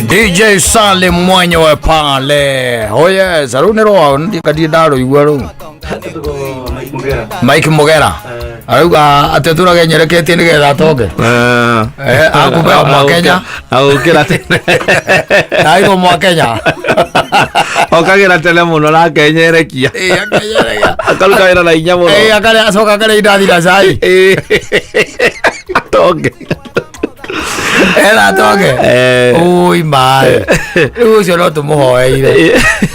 DJ Salim mwenyewe pale. Oh yes, rĩu nĩ rwa ndikatiĩ ndarũigua rĩu. Mike Mugera. Arauga atĩ atũraga enyereketie nĩgetha atonge. Akubea mwa Kenya. Agũkĩra tene. Aigwo mwa Kenya. Okagĩra tene mũno na akenyerekia. Ĩĩ, akenyerekia. Akaruta wĩra na hinya mũno. Ĩĩ, akarĩa acoka akarĩa indathi na cai. Ĩĩ. Atonge. Ena atonge. Ui maĩ. Rĩu ũcio no tũmũhoeire.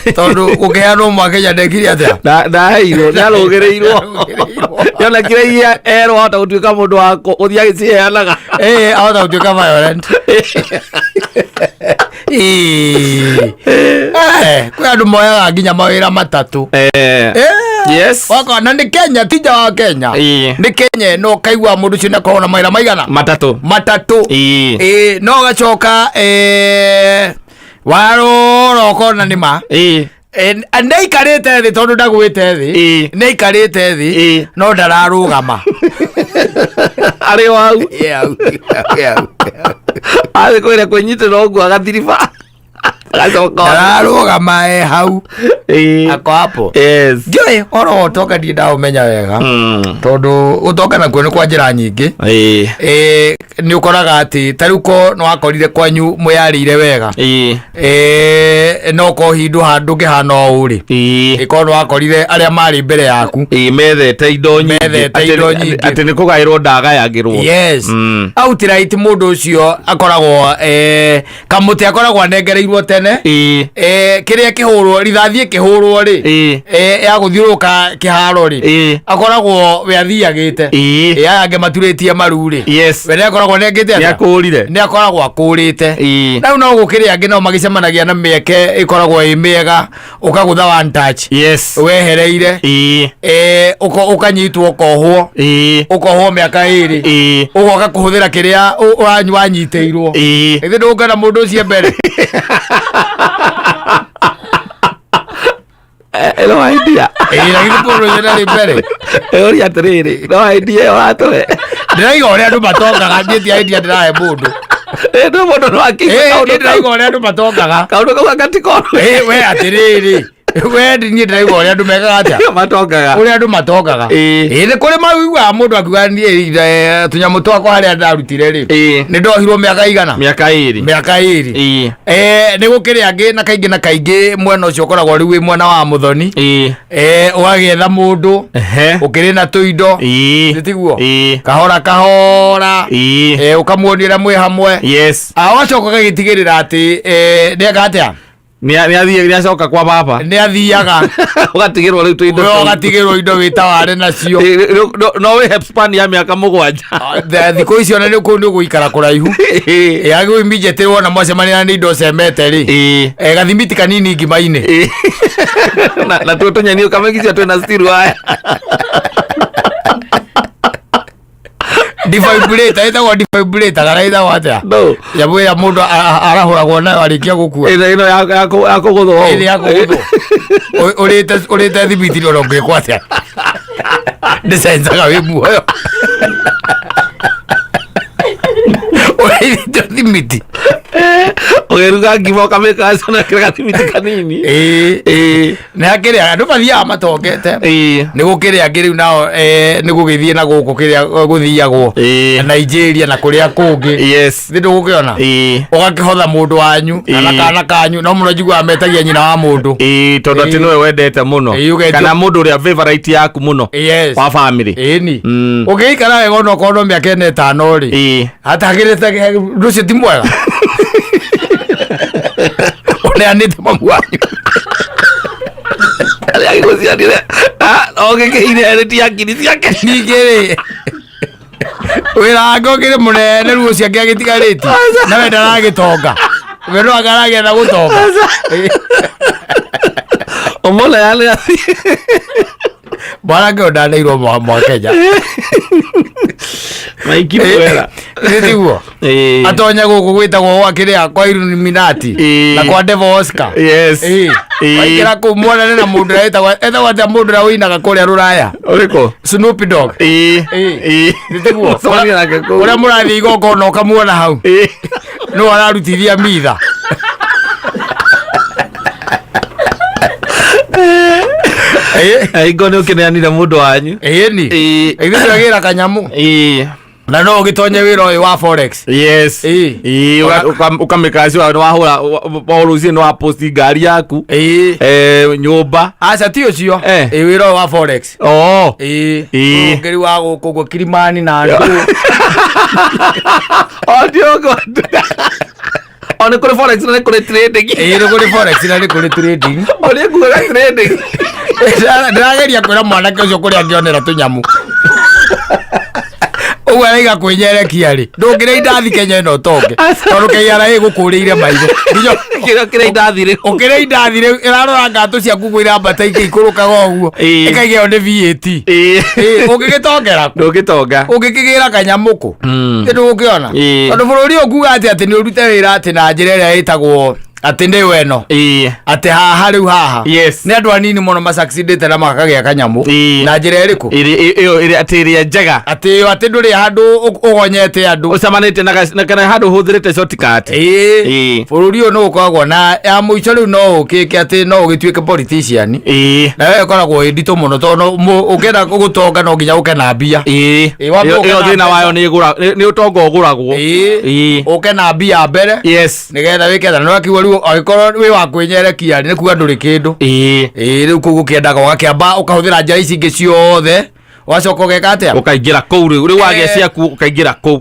Tondũ gũkĩheanwo mwa Kenya ndekire atĩa? Ndaheirwo, nĩarũgĩrĩirwo. Nĩarũgĩrĩirwo. Nĩonekire iria erwo ahota gũtuĩka mũndũ wa gũthiĩ agĩciheanaga. Ĩĩ, ahota gũtuĩka violent. Ĩĩ. Kwĩ andũ moyaga nginya mawĩra matatũ. Yes. Wakona na nĩ Kenya ti nja wa Kenya. Nĩ Kenya ĩno ũkaigua mũndũ ũcio nĩakoragwo na mawĩra maigana Matatũ. Matatũ. Ĩĩ, no ũgacoka warora ũkona nĩ ma. Nĩaikarĩte thĩ tondũ ndagwĩte thĩ. Nĩaikarĩte thĩ no ndararũgama. Arĩ o hau. Ĩ hau, ĩ hau. Athiĩ kwĩra kwĩnyitĩrĩra ũguo agathiriba. Agacoka. Ndararũgama e hau. Ako hapo. Ndiũĩ ũhoro wa ũtonga ndirĩ ndaũmenya wega. Tondũ ũtonga nakuo nĩ kwa njĩra nyingĩ. Nĩ ũkoraga atĩ ta rĩu ko nĩ wakorire kwanyu mũyarĩire wega. No ko hindu handũ ngĩhana ũũ rĩ. Ĩkorwo nĩ wakorire arĩa marĩ mbere yaku. Ĩĩ, methete indo nyingĩ. Methete indo nyingĩ. Atĩ nĩ kũgaĩrwo ndagayagĩrwo. Yes. Outright mũndũ ũcio akoragwo kamũtĩ akoragwo anengereirwo tene. Kĩrĩa kĩhũrwo rithathi ĩkĩhũrwo rĩ ya gũthiũrũrũka kĩharo rĩ akoragwo we athiagĩte. Aya angĩ maturĩtie maru rĩ we nĩ akoragwo anengete atĩa? Nĩakũrire. Nĩ akoragwo akũrĩte. Rĩu no gũkĩrĩ angĩ nao magĩcemanagia na mĩeke ĩkoragwo ĩ mĩega ũkagũtha one touch wehereire ũkanyitwo ũkohwo ũkohwo mĩaka 2 ũgoka kũhũthĩra kĩrĩa wanyitĩirwo. Githĩ ndũgũkena mũndũ ũcio mbere? No idea. Ĩĩ, na githĩ mũndũ ũcio ndarĩ mbere? Ũria atĩrĩrĩ, no idea ĩyo watũhe. Ndĩraiga ũrĩa andũ matongaga, niĩ ti idea ndĩrahe mũndũ. Ĩĩ, no mũndũ no akĩigue Ĩĩ, kaũndũ niĩ kau. ndĩraiga ũrĩa andũ matongaga. Kaũndũ kau agatikorwo. Ĩĩ, we atĩrĩrĩ, we niĩ ndĩraiga ũrĩa andũ mekaga atĩa? Matongaga. Ũrĩa andũ matongaga. Ĩĩ, nĩ kũrĩ mauiguaga mũndũ akiuga niĩ tũnyamũ twakwa harĩa ndarutire rĩ nĩ ndohirwo mĩaka igana? Mĩaka 2. Mĩaka 2. Nĩ gũkĩrĩ angĩ na kaingĩ na kaingĩ mwena ũcio ũkoragwo rĩu wĩ mwena wa mũthoni. Ũgagĩetha mũndũ ũkĩrĩ na tũindo. Nĩ tiguo? Kahora kahora. Ũkamuonia ũrĩa mwĩ hamwe. Ũgacoka ũgagĩtigĩrĩra atĩ nĩeka atĩa? Nĩ nĩacoka kwa baba. Nĩ athiaga. Ũgatigĩrwo rĩu tũindo We tũu. ũgatigĩrwo indo wĩtaware nacio. Ĩĩ, no wĩhe span ya mĩaka 7. Thikũ icio ona nĩ kũu nĩ ũgũikara kũraihu. Agĩũ immediately wona mwacemania na indo cemete rĩ gathimiti kanini ngima-inĩ. Na tuo tũnyeni ũkamĩgicia twĩna stiru aya. Defibrillator ĩtagwo defibrillator kana ĩtagwo atĩa? No. Nyamũ ĩrĩa mũndũ arahũragwo nayo arĩkia gũkua. Ĩno ya kũgũthwo ũũ. Ĩrĩa ya kũgũthwo. Ũrĩte thimiti ona ũngĩkwo atĩa ndĩcenjaga wĩ muoyo ũrĩte thimiti. Ũgĩruga ngima ũkamĩkaca na gathimiti kanini. Ĩĩ, nĩ hakĩrĩ andũ mathiaga matongete. Nĩ gũkĩrĩ angĩ rĩu nao nĩ gũgĩthiĩ na gũkũ kĩrĩa gũthiagwo Nigeria na kũrĩa kũngĩ. Nĩ ndũgũkĩona ũgakĩhotha mũndũ wanyu kana kana kanyu no mũno njiguaga metagia nyina wa mũndũ. Ĩĩ, tondũ atĩ nĩwe wendete mũno kana mũndũ ũrĩa favorite yaku mũno wa family. Ĩni ũngĩikara wega ona okorwo no mĩaka ĩna ĩtano rĩ atagĩrĩte ũndũ ũcio ti mwega ũneanĩte mamu wanyu. Arĩa agĩgũciarire ogĩkĩire erĩti ya ngiri ciake. Ningĩ rĩ wĩra wake ũkĩrĩ mũnene rĩu ũcio angĩ agĩtigarĩti na we ndaragĩtonga we no anga aragetha gũtonga. Ũmũna yarĩ Mwanake ũyũ ndaneirwo mwa Kenya. Maiki mwera. Nĩ tiguo? Atonya gũkũ gwĩtagwo gwa kĩrĩa kwa Illuminati na kwa Devil Oscar. Waingĩra kũu muonane na mũndũ ũrĩa wĩtagwo etagwo atĩa mũndũ ũrĩa ũinaga kũrĩa rũraya? Ũrĩkũ? Snoop Dogg. Ĩĩ. Nĩ tiguo? Mũcemania nake kũu. Ũrĩa mũrathiĩ igongona ũkamuona hau. Nĩwe ararutithia mitha. Hingo nĩ ũkĩneanire mũndũ wanyu. Ĩni. Ithuĩ twagĩra kanyamũ. Na no ũgĩtonye wĩra ũyũ wa forex. Yes. Ĩĩ. Ũkamĩkaci nĩ wahũra o rũcinĩ, nĩ waposti ngari yaku. Nyũmba. Aca, ti ũcio. Ĩ, wĩra ũyũ wa forex. Ĩĩ. Ũngĩri wa gũkũ ũguo Kilimani na andũ. O ndiogo. O nĩ kũrĩ forex na nĩ kũrĩ trading. Ĩĩ, nĩ kũrĩ forex na nĩ kũrĩ trading. O nĩ ngugaga trading. Ndĩrageria kwĩra mwanake ũcio kũrĩa angĩonera tũnyamũ ũguo araiga kwĩnyerekia rĩ, ndũngĩrĩa indathi Kenya ĩno ũtonge, tondũ KRA ĩgũkũrĩire maitho. Kĩrĩa kĩrĩa indathi rĩu. Ũkĩrĩa indathi rĩu ĩrarora ngatũ ciaku ũguo irambata ikĩikũrũkaga ũguo, ĩkaiga ĩyo nĩ VAT. Ĩĩ, ũngĩgĩtongera kũ? Ndũngĩtonga. Ũngĩkĩgĩra kanyamũ kũ? Ndũgũkĩona? Tondũ bũrũri ũyũ kuga atĩ nĩ ũrute wĩra atĩ na njĩra ĩrĩa ĩtagwo atĩ nĩ weno, atĩ haha rĩu haha nĩ andũ anini mũno masucceedĩte na makagĩa kanyamũ. Na njĩra ĩrĩkũ? Ĩyo ĩrĩa atĩ ĩrĩa njega. Atĩ ĩyo atĩ ndũrĩ handũ ũgonyete andũ. Ũcemanĩtie na kana handũ ũhũthĩrĩte shortcut. Bũrũri ũyũ nĩ ũkoragwo na ya mũico rĩu, no ũkĩke atĩ no ũgĩtuĩke politician. Na yo ĩkoragwo ĩ nditũ mũno, tondũ ũngĩenda gũtonga no nginya ũke na mbia. Wambe Ĩyo ũke ĩyo na thĩna mbeca. wayo nĩ ĩgũra nĩ ũtonga ũgũragwo. Ũke na mbia mbere nĩgetha wĩke tha. Nĩwakiuga rĩu angĩkorwo wĩ wa kwĩnyerekia rĩ, nĩ kuga ndũrĩ kĩndũ. Ĩĩ, rĩu kũu gũkĩendaga ũgakĩamba ũkahũthĩra njĩra ici ingĩ ciothe, ũgacoka ũgeka atĩa? Ũkaingĩra kũu rĩu wagĩa ciaku ũkaingĩra kũu.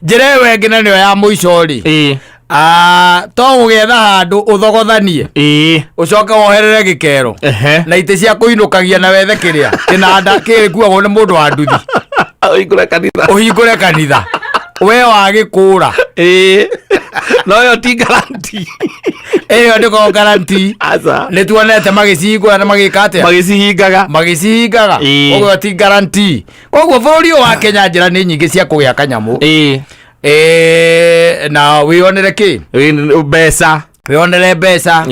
Njĩra ĩyo ĩngĩ na nĩyo ya mũico rĩ, to gũgĩetha handũ ũthogothanie, ũcoke woherere gĩkero na itĩ cia kũinũkagia, na wethe kĩrĩa kĩnanda kĩkuagwo nĩ mũndũ wa nduthi. Ũhingũre kanitha. Ũhingũre kanitha we wagĩkũra. Ĩĩ, no ĩyo ti guarantee. Ĩyo ndĩkoragwo guarantee. Aca. Nĩ tuonete magĩcihingũra na magĩka atĩa? Magĩcihingaga. Magĩcihingaga. Ũguo ti guarantee. Koguo bũrũri ũyũ wa Kenya njĩra nĩ nyingĩ cia kũgĩa kanyamũ. Na wĩonere kĩ? Mbeca. Wĩonere mbeca.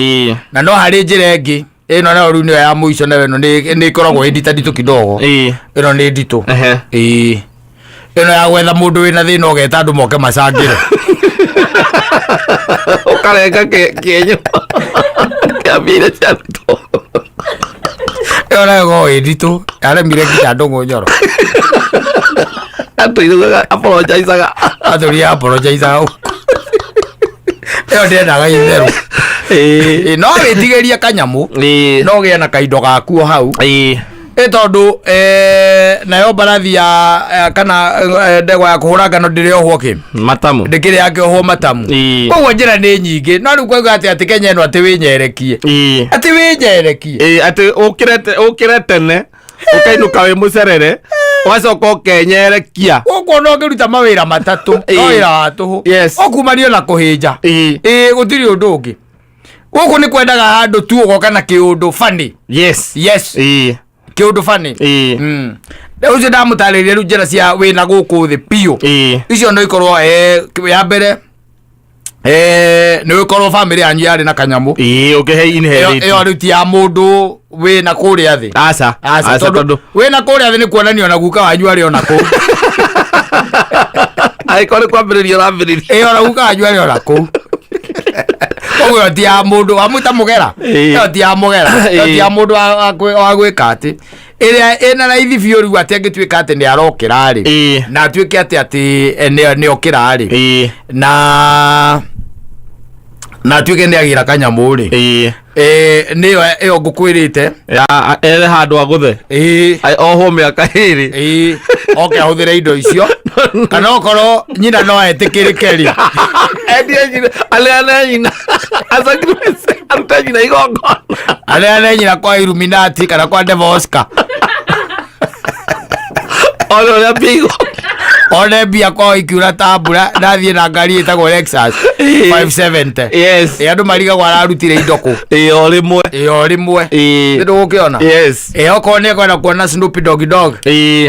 Na no harĩ njĩra ĩngĩ, ĩno nayo rĩu nĩyo ya mũico, nayo ĩno nĩ ĩkoragwo ĩ nditanditũ kidogo. Ĩno nĩ nditũ. Ĩĩ, ĩno ya gwetha mũndũ wĩna thĩna, ũgeta andũ moke macangĩre. Ũkarenga kĩenyũ kĩambĩire cia arutwo. Ĩyo nayo ĩkoragwo ĩ nditũ, yaremire nginya Ndũng'ũ Nyoro. Atũirugaga apologizaga. Atũria apologizaga, ĩyo ndĩendaga itherũ. Ĩĩ, no wĩtigĩrie kanyamũ, no ũgĩe na kaindo gaku o hau. Ĩ tondũ nayo mbarathi ya kana ndegwa ya kũhũra ngano ndĩrĩohwo kĩ? Matamu. Ndĩkĩrĩ yakĩohwo matamu. Koguo njĩra nĩ nyingĩ, no rĩu kwauga atĩ Kenya ĩno atĩ wĩnyerekie, atĩ wĩnyerekie. Ĩĩ, atĩ ũkĩre tene, ũkainũka wĩ mũcerere, ũgacoka ũkenyerekia. Gũkũ ona ũngĩruta mawĩra matatũ no wĩra wa tũhũ. Ũkumanio na kũhĩnja. Ĩĩ, gũtirĩ ũndũ ũngĩ. Gũkũ nĩ kwendaga handũ tu ũgoka na kĩũndũ funny. Yes. Kĩũndũ funny. Rĩu ũcio ndamũtarĩria rĩu njĩra cia wĩna gũkũ thĩ biũ. Icio no ikorwo ya mbere nĩ ũkorwo famĩlĩ yanyu yarĩ na kanyamũ. Ĩĩ, ũkĩhe inherit. Ĩyo rĩu ti ya mũndũ wĩna kũrĩa thĩ. Aca. Aca, aca tondũ tondũ wĩna kũrĩa thĩ nĩ kuonania ona guka wanyu arĩ ona kũu. Angĩkorwo nĩ kwambĩrĩria ũrambĩrĩria. Ĩyo ona guka wanyu arĩ ona kũu. Koguo ĩyo ti ya mũndũ wamwĩta mũgera. Ĩyo ti ya mũgera, ĩyo ti ya mũndũ wa gwĩka atĩ ĩrĩa ĩna raithi biũ. Rĩu atĩ angĩtuĩka atĩ nĩ arokĩra rĩ, na atuĩke atĩ nĩ okĩra rĩ, na atuĩke nĩ agĩra kanyamũ rĩ, nĩyo ĩyo ngũkwĩrĩte. Ya ethe handũ agũthe. Ohwo mĩaka 2. Ĩĩ, oke ahũthĩre indo icio, kana okorwo nyina no etĩkĩrĩke rĩ, endie nyina, aleane nyina, asacrifice, arute nyina igongona. Aneane nyina kwa Illuminati kana kwa Devil Oscar. One ũrĩa mbia igongona. One mbia kwao ikiura ta mbura, nathiĩ na ngari ĩtagwo Lexus 570. Ĩ, andũ marigagwo ararutire indo kũ. Ĩĩ, o rĩmwe. Ĩ, o rĩmwe. Nĩ ndũgũkĩona? Yes. Ĩ, okorwo nĩ ekwenda kuona Snoopy Dogg Dogg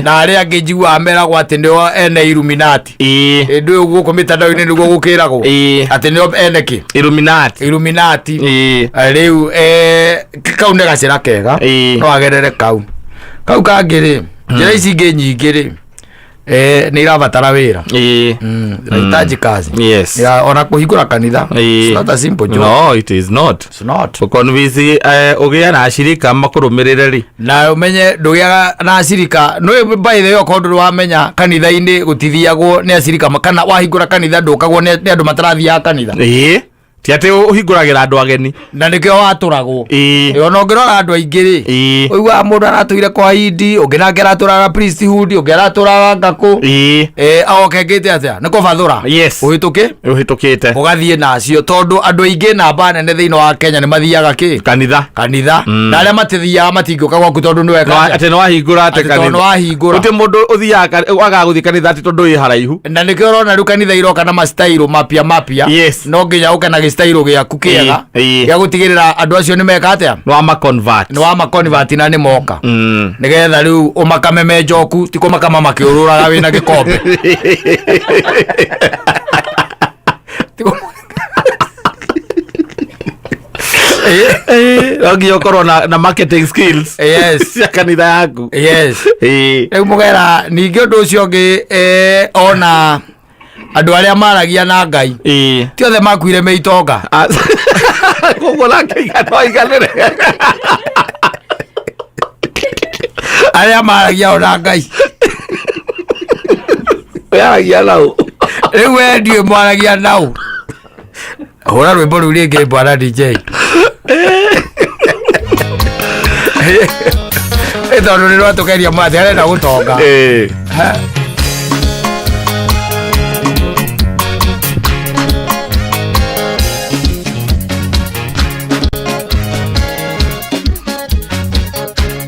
na arĩa angĩ njiguaga meragwo atĩ nĩo ene Illuminati. Ĩ, ndũĩ gũkũ mĩtandao-inĩ nĩguo gũkĩragwo atĩ nĩo ene kĩ? Illuminati. Illuminati. Rĩu kau nĩ gacĩra kega. No agerere kau kangĩ rĩ, njĩra ici ingĩ nyingĩ rĩ, Nä irabatara wä ra inahitaji kazi. Ya, ona kũhingũra kanitha, it's not a simple job. No, it is not. It's not. Ũkonvisi ũgĩe na acirika makũrũmĩrĩre rĩ. Na ũmenye ndũgĩaga na acirika nĩ by the way, okorwo ndũrĩ wamenya kanitha-inĩ gũtithiagwo nĩ acirika kana wahingũra kanitha ndũkagwo nĩ andũ matarathiaga kanitha. Ĩĩ, ti atĩ ũhingũragĩra andũ ageni. Na nĩkĩo watũragwo. Ona ũngĩrora andũ aingĩ rĩ, ũiguaga mũndũ aratũire kwa indi, ũngĩ nake aratũraga priesthood, ũngĩ aratũraga ngakũ. Agokengĩte atĩa nĩ kũbathũra ũhĩtũke Ũhĩtũkĩte. Ũgathiĩ nacio tondũ andũ aingĩ namba nene thĩinĩ wa Kenya nĩ mathiaga kĩ? Kanitha. Kanitha. Na arĩa matithiaga matingĩũka gwaku tondũ nĩ weka atĩa? Atĩ nĩ wahingũra atĩ Atĩ tondũ kanitha. nĩ wahingũra. Gũtirĩ mũndũ ũthiaga wagaga gũthiĩ kanitha atĩ tondũ wĩ haraihu. Na nĩkĩo ũrona rĩu kanitha iroka na mastairo mapya mapya. No nginya ũke na gĩstairo gĩaku kĩega gĩa gũtigĩrĩra andũ acio nĩ meka atĩa? Nĩ wama convert. Nĩ wama convert na nĩ moka. Nĩgetha rĩu ũmakame me njoku, ti kũmakama makĩũrũraga wĩna gĩkombe. No nginya ũkorwo na marketing skills cia kanitha yaku. Rĩu mũgera ningĩ ũndũ ũcio ũngĩ, ona andũ arĩa maragia na Ngai ti othe makuire me itonga. Koguo nake no aiganĩre. Arĩa maragia o na Ngai. Yaragia nau. Rĩu we ndiũĩ mwaragia nau. Hũra rwĩmbo rũu rĩngĩ, bwana DJ. Ĩ tondũ nĩ rwatũkeria mwathi arenda gũtonga. Ha.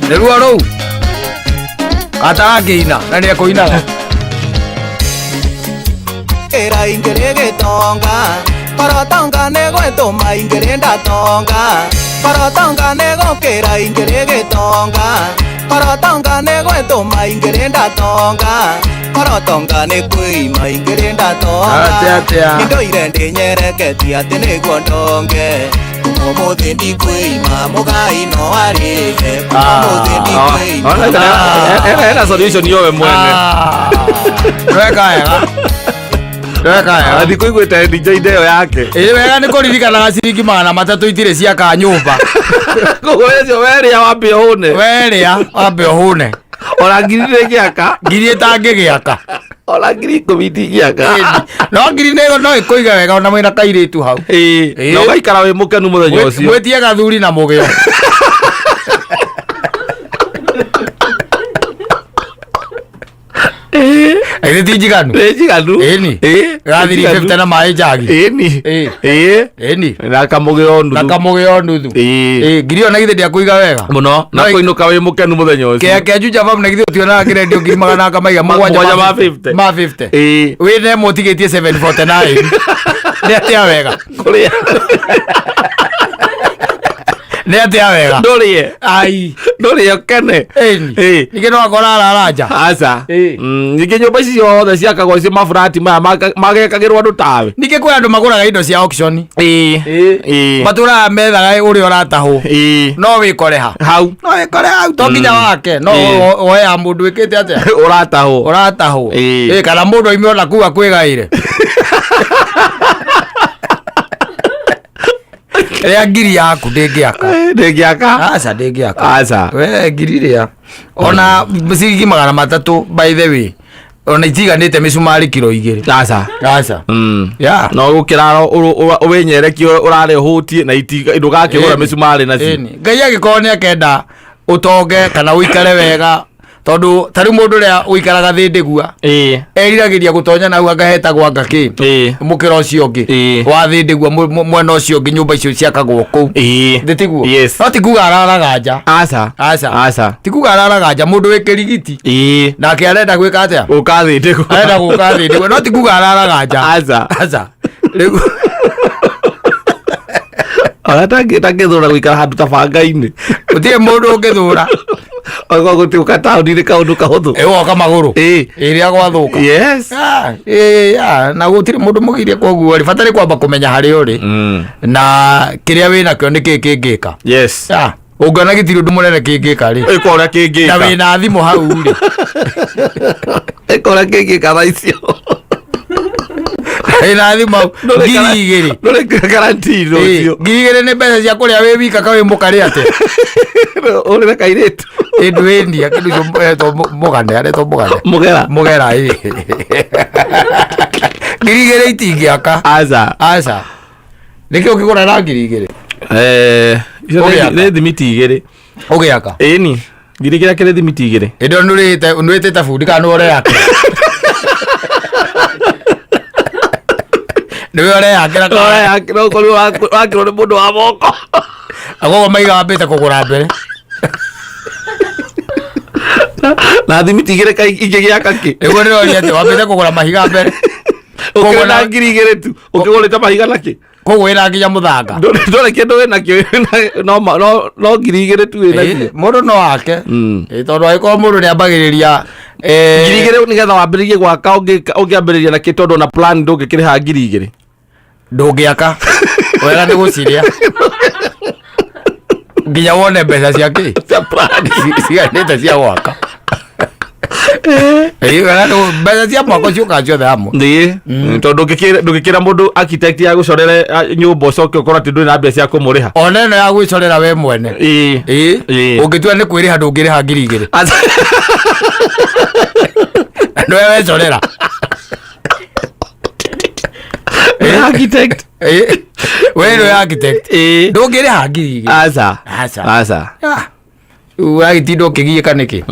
Nĩ ruo rũu atarakĩina na nĩ ekũinaga. Era ingere gĩtonga korotonga nĩ gwĩtũma ingere ndatonga korotonga nĩ gũkĩra ingere gĩtonga korotonga nĩ gwĩtũma ingere ndatonga korotonga nĩ kwĩima ingere ndatonga. Atĩa, atĩa? Nĩndoire ndĩnyereketie atĩ nĩguo ndonge ũmũthĩ ndikwĩima mũgai no arĩhe ũmũthĩ ndikwĩima. Ena solution yowe mwene. Weka wega, weka wega. Thikũ iguĩte DJ ĩyo yake. Ĩ wega nĩ kũririkanaga ciringi 300 itirĩ ciaka nyũmba. Koguo ũcio werĩa wambe ũhũne. Werĩa wambe ũhũne. Ona 1,000 ndĩngĩaka. 1,000 ĩtangĩgĩaka. Ona 10,000 itingĩaka. No 1,000 nĩ no ĩkũiga wega ona mwĩna kairĩtu hau. Na ũgaikara wĩ mũkenu mũthenya ũcio. Mwĩtie gathuri na mũgĩo. Ĩthĩ ti njiganu? Nĩ njiganu. Ĩni. Gathiri 50 na maĩ njagi. Ĩni. Ĩni. Na kamũgĩo Na nuthu. kamũgĩo nuthu. Ĩ 1,000 ona githĩ ndĩakũiga wega Mũno na No, kũinũka wĩ mũkenu mũthenya ũcio. Kĩa kĩa Juja Farm na githĩ ũtionaga kĩrendio 770,000? 7 ma 50. Ma 50. Wĩna ĩmwe ũtigĩtie 749, nĩ atĩa wega? Kũrĩa. Nĩ atĩa wega? Ndũrĩe. Ai. Ndũrĩe ũkene. Ĩni. Ningĩ no akora arara nja. Aca. Ningĩ nyũmba ici ciothe ciakagwo ci maburati maya magekagĩrwo andũ tawe. Ningĩ kwĩ andũ magũraga indo cia auction. Matũraga methaga ũrĩa ũratahwo. No wĩkore ha? Hau. No wĩkore hau to nginya wake no woya mũndũ wĩkĩte atĩa? Ũratahwo. Ũratahwo. Ĩ kana mũndũ oime ona kuu akwĩgaĩre. Rĩa 1,000 yaku ndĩngĩaka. Ndĩngĩaka. Aca, ndĩngĩaka. Aca. We 1,000 rĩa ona ciringi 300, by the way, ona itiganĩte mĩcumarĩ kiro 2. Aca. Aca. Ya. No gũkĩra wĩnyerekie ũrarĩa ũhũtie na ndũgakĩgũra mĩcumarĩ nacio. Ĩni. Ngai angĩkorwo nĩ akenda ũtonge kana ũikare wega, tondũ ta rĩu mũndũ ũrĩa ũikaraga thĩndĩgua eriragĩria gũtonya na hau anga hetagwo anga kĩ mũkĩra ũcio ũngĩ wa thĩndĩgua, mwena ũcio ũngĩ nyũmba icio ciakagwo kũu. Thĩ tiguo? Yes. No ti kuga araraga nja. Aca. Aca. Aca. Ti kuga araraga nja. Mũndũ wĩ kĩrigiti nake arenda gwĩka atĩa? Gũka thĩndĩgua. Arenda gũka thĩndĩgua, no ti kuga araraga nja. Aca. Aca. Rĩu Ona tangĩthũra gũikara handũ ta banga-inĩ. Gũtirĩ mũndũ ũngĩthũra. Okorwo gũtiũka taũni-inĩ kaũndũ kahũthũ. Ĩ woka magũrũ. Ĩrĩa gwathũka. Ah, ĩ, ya, na gũtirĩ mũndũ mũgirie, koguo rĩ bata nĩ kwamba kũmenya harĩa ũrĩ na kĩrĩa wĩ nakĩo nĩ kĩĩ kĩngĩka. Ya. Ũngĩona gĩtirĩ ũndũ mũnene kĩngĩka rĩ, Ĩka ũrĩa kĩngĩka. Na wĩna thimũ hau rĩ. Ĩka ũrĩa kĩngĩka thaa icio. Wĩna thimũ hau 2000. Ndũrĩ guarantee rũciũ. 2000 nĩ mbeca cia kũrĩa wĩ wika ka wĩ mũkarĩ atĩa? Ũrĩ na kairĩtu. Ĩ ndwĩnia kĩndũ ũcio aretwo mũgane, aretwo mũgane. Mũgera. Mũgera ĩ. 2000 itingĩaka. Aca. Aca. Nĩkĩ ũkĩgũra na 2000? Icio nĩ Ũgĩaka. nĩ thimiti igĩrĩ. Ũgĩaka. Ĩni. 2000 kĩrĩ thimiti igĩrĩ. Ĩndĩ nũrĩte nũĩtĩte bundi kana nĩwe ũreyakĩra? Nĩwe ũreyakĩra kana? Ũreyakĩra ũkorirwo wakĩrwo nĩ mũndũ wa moko. Agogo maiga wambĩte kũgũra mbere. Na thimiti igĩrĩ ka ingĩgĩaka kĩ? Nĩguo ndĩroria atĩ wambĩte kũgũra mahiga mbere. Ũkĩrĩ na 2000 tu. Ũkĩgũrĩte mahiga na kĩ? Koguo wĩna nginya mũthanga. Ndũrĩ kĩndũ wĩ nakĩo, no 2000 tu wĩ nakĩo. Mũndũ no ake. Tondũ angĩkorwo mũndũ nĩ ambagĩrĩria 2000 nĩgetha wambĩrĩrie gwaka ũngĩambĩrĩria na kĩ tondũ na plan ndũngĩkĩrĩha 2000. Ndũngĩaka. Wega nĩ gũcirĩa. Nginya wone mbeca cia kĩ? Cia plan. Ciganĩte cia gwaka. Wega nĩ mbeca cia mwako ciũkaga ciothe hamwe. Nĩ tondũ ndũngĩkĩra mũndũ architect ya gũcorere nyũmba ũcoke ũkorwo atĩ ndũrĩ na mbia cia kũmũrĩha. Ona ĩno ya gwĩcorera we mwene. Ĩĩ. Ũngĩtua nĩ kwĩrĩha ndũngĩrĩha 2000. Nĩwe wecorera. Architect. We nĩwe architect. Ndũngĩrĩha 2000. Aca. Aca. Aca. Ũragĩtinda ũkĩgiĩka nĩkĩ?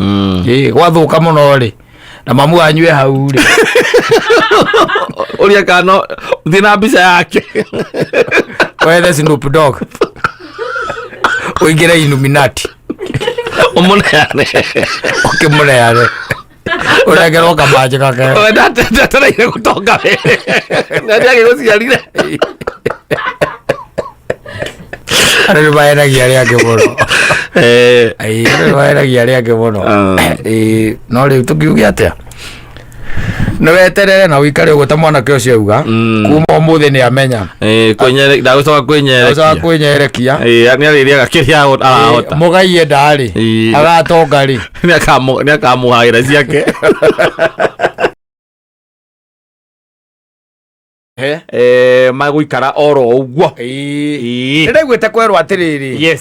Gwathũka mũno rĩ. Na mamu wanyu e hau rĩ. Ũria kana no thiĩ na mbica yake. Wethe Snoop Dogg. Ũingĩre Illuminati. Ũmũneane. Ũkĩmũneane. Ũrengerwo kamanjĩ gake. We ndatereire gũtonga we. Na ndiagĩgũciarire. Andũ nĩ mahenagia arĩa angĩ mũno. Andũ nĩ mahenagia arĩa angĩ mũno. No rĩu tũkiuge atĩa? Nĩ weterere na ũikare ũguo ta mwanake ũcio auga. Kuma ũmũthĩ nĩ amenya. Ndagũcoka Ndagũcoka kwĩnyerekia. kwĩnyerekia. Nĩ arĩrĩaga kĩrĩa arahota. Mũgai enda rĩ. Agatonga rĩ. Nĩ akamũhagĩra ciake. Magũikara oro ũguo. Nĩ ndaiguĩte kwerwo atĩrĩrĩ.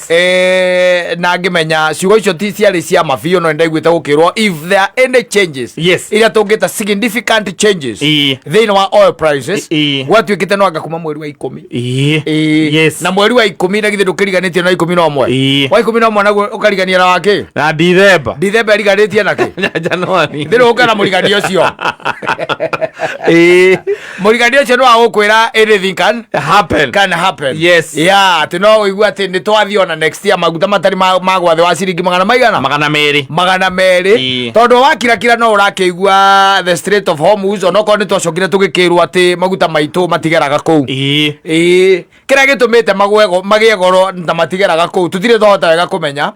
Na ngĩmenya ciugo icio ti ciarĩ cia ma biũ, no nĩ ndaiguĩte gũkĩrwo if there are any changes iria tũngĩta significant changes thĩinĩ wa oil prices, gwatuĩkĩte no anga kuma mweri wa 10. Na mweri wa 10 na githĩ ndũkĩriganĩtie na 11? Wa 11 naguo ũkarigania na wakĩ? Na Dithemba. Dithemba ĩriganĩtie na kĩ? Na Januari. Thĩrĩ ũka na mũriganio ũcio. Mũriganio ũcio nĩ wa gũkwĩra anything can happen. Can happen. Yes. Yeah, atĩ no ũigue atĩ nĩ twathiĩ ona next year maguta matarĩ magwa thĩ wa ciringi magana maigana? 200. 200. Tondũ wakirakira no ũrakĩigua the Strait of Hormuz, onokorwo nĩ twacokire tũgĩkĩrwo atĩ maguta maitũ matigeraga kũu. Kĩrĩa gĩtũmĩte magĩe goro na matigeraga kũu tũtirĩ twahota wega kũmenya.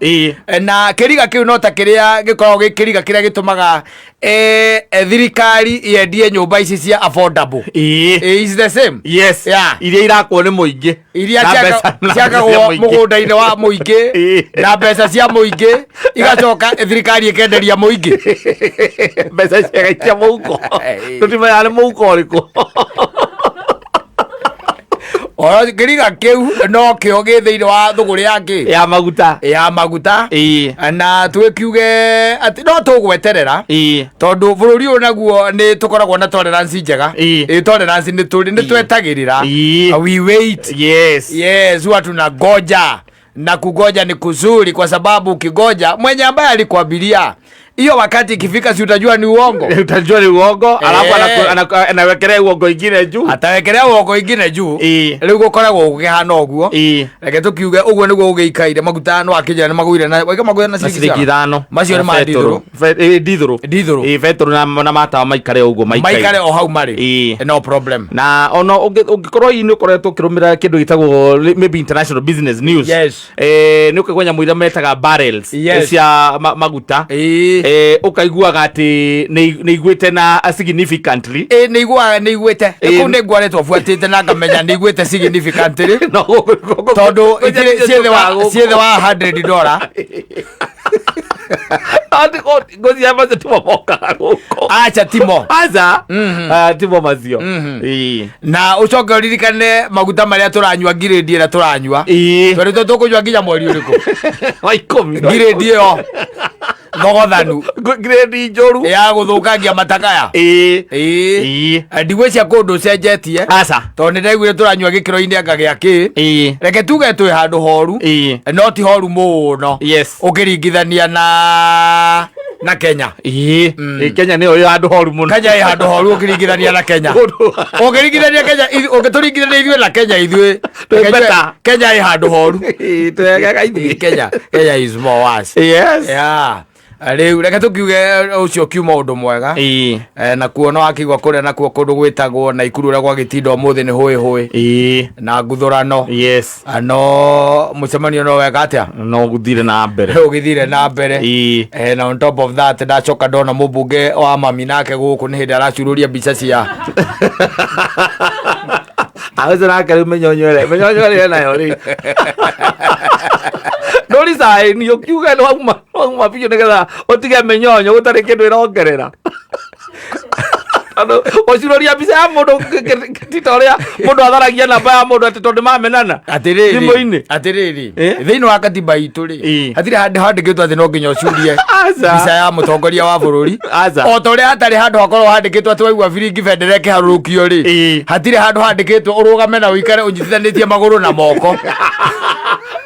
Na kĩriga kĩu no ta kĩrĩa gĩkoragwo gĩ kĩriga kĩrĩa gĩtũmaga thirikari yendie nyũmba ici cia affordable. Is the same. Yes. Yeah. Iria irakwo nĩ mũingĩ. Iria Na mbeca- na ciakagwo mbeca cia mũingĩ. mũgũnda-inĩ wa mũingĩ na mbeca cia mũingĩ, igacoka thirikari ĩkenderia mũingĩ. Mbeca ciagaikia mũhuko. Tũtimenyaga nĩ mũhuko ũrĩkũ. Oro kĩriga kĩu no kĩo gĩ thĩinĩ wa thũgũrĩ ya kĩ? Ya maguta. Ya maguta. Na twĩkiuge atĩ no tũgweterera. Tondũ bũrũri ũyũ naguo nĩ tũkoragwo na tolerance njega. Tolerance nĩ tũrĩ, nĩ twetagĩrĩra. We wait. Yes. Yes, huwa tunangoja. Na kugoja ni kuzuri kwa sababu ukigoja mwenye ambaye alikuambilia hiyo wakati ikifika si utajua ni uongo. Utajua ni uongo, alafu anawekelea uongo ingine juu. Atawekelea uongo ingine juu. Rĩu gũkoragwo gũkĩhana ũguo. Reke tũkiuge ũguo nĩguo gũgĩikaire. Maguta no akĩnjĩra nĩ magũire na waiga magũire na Na ciringi ciringi cigana? ithano. Macio nĩ Na ma betũrũ. ndithũrũ. Ndithũrũ. Ndithũrũ. Betũrũ na matawa maikare ũguo maikaire. Maikare o hau marĩ. No problem. Na ona ũngĩkorwo hihi nĩ ũkoretwo ũkĩrũmĩrĩra kĩndũ gĩtagwo maybe international business news. Yes. Nĩ ũkaigua nyamũ iria metaga barrels Yes. cia maguta. Ũkaiguaga atĩ nĩ iguĩte na significantly. Ĩ, nĩ iguaga nĩ iguĩte. Kũu nĩ ngwarĩtwo buatĩte na ngamenya nĩ iguĩte significantly. No Tondũ itirĩ ciĩ thĩ wa $100. Ngũcia macio timo mokaga gũkũ. Acha timo. Aca. Ah, timo macio. Na ũcoke ũririkane maguta marĩa tũranyua, ngirĩndi ĩrĩa tũranyua. Twerĩtwo tũkũnyua nginya mweri ũrĩkũ? Wa 10. Ngirĩndi ĩyo thogothanu. Ngirĩndi njũru. Ya gũthũkangia matakaya. Ndigwĩcia kũndũ ũcenjetie. Aca. Tondũ nĩ ndaiguire tũranyua gĩkĩro-inĩ anga gĩa kĩ. Reke tuge twĩ handũ horu. No ti horu mũno. Ũkĩringithania na Kenya. Kenya nĩyo ĩ handũ horu mũno. Kenya ĩ handũ horu ũkĩringithania na Kenya. Ũkĩringithania Kenya, ũngĩtũringithania ithuĩ na Kenya ithuĩ. Twĩ better. Kenya ĩ handũ horu. Twegega ithuĩ. Kenya is more worse. Yes. Yeah. Rĩu reke tũkiuge ũcio kiuma ũndũ mwega. Na kuo no akigwa kũrĩa nakuo kũndũ gwĩtagwo Naikuru ũrĩa gwagĩtinda ũmũthĩ nĩ hũĩ hũĩ. Na nguthũrano. Yes. No mũcemanio no weka atĩa? No gũthire na mbere. Ũgĩthire na mbere. Na on top of that ndacoka ndona mũmbunge wa mami nake gũkũ nĩ hĩndĩ aracurũria mbica cia Aweze nake rĩu mĩnyonyo ĩrĩa mĩnyonyo ĩrĩa nayo rĩ. Ndũricaĩni ũkiuge nĩ wauma biũ nĩgetha ũtige mĩnyonyo gũtarĩ kĩndũ ĩrongerera. Tondũ ũcuroria mbica ya mũndũ ti ta ũrĩa mũndũ atharagia namba ya mũndũ atĩ tondũ mamenana. Atĩrĩrĩ. Thimũ-inĩ. Atĩrĩrĩ. Thĩinĩ wa katiba itũ rĩ, hatirĩ handũ handĩkĩtwo atĩ no nginya ũcurie Aca. mbica ya mũtongoria wa bũrũri. Aca. O ta ũrĩa hatarĩ handũ hakorwo handĩkĩtwo atĩ waigua biringi bendera ĩkĩharũrũkio rĩ, hatirĩ handũ handĩkĩtwo ũrũgame na ũikare ũnyitithanĩtie magũrũ na moko.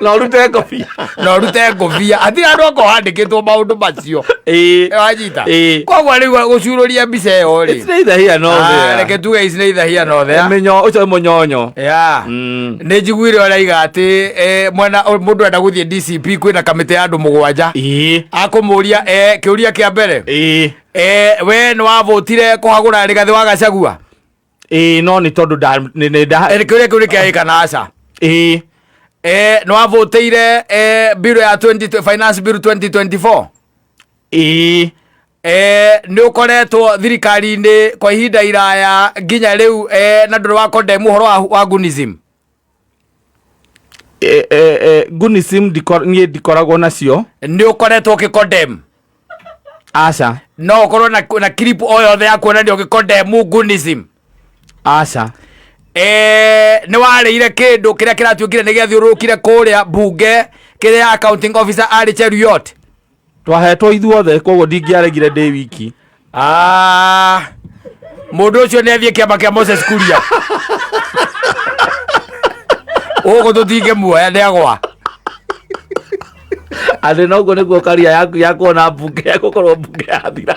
Na ũrute ngobia. Na ũrute ngobia. Hatirĩ handũ hakorwo handĩkĩtwo maũndũ macio. Wanyita? Koguo rĩu gũcurũria mbica ĩyo rĩ. It's neither here nor there. Reke tuge it's neither here nor there. Mĩnyo, ũcio nĩ mũnyonyo. Yeah. Nĩ njiguire ũraiga atĩ mwena mũndũ enda gũthiĩ DCP kwĩna kamĩtĩ ya andũ 7. Akũmũria, kĩũria kĩa mbere. We nĩ wavotire kũhagũra Rigathĩ wa Gachagua? No nĩ tondũ nĩ nda- Kĩũria kĩu nĩ kĩa ĩ kana aca? Nĩ wavotĩire, bill ya finance bill 2024? Nĩ ũkoretwo thirikari-inĩ kwa ihinda iraya nginya rĩu, na ndũrĩ wa condemn ũhoro wa Gunism? Gunism niĩ ndikoragwo nacio. Nĩ ũkoretwo ũkĩ-condemn? Aca. No ũkorwo na clip o yothe ya kuonania ũgĩ-condemn Gunism? Aca. Nĩ warĩire kĩndũ kĩrĩa kĩratuĩkire nĩ gĩathiũrũrũkire kũrĩa mbunge kĩrĩa accounting officer arĩ Cheruiyot? Twahetwo ithuothe, koguo ndingĩaregire ndĩ wiki. Mũndũ ũcio nĩ athiĩ kĩama kĩa Moses Kuria. Gũkũ tũtingĩmuoya nĩ agwa. Atĩ noguo nĩguo karia yaku ya kuona mbunge ya gũkorwo mbunge yathira.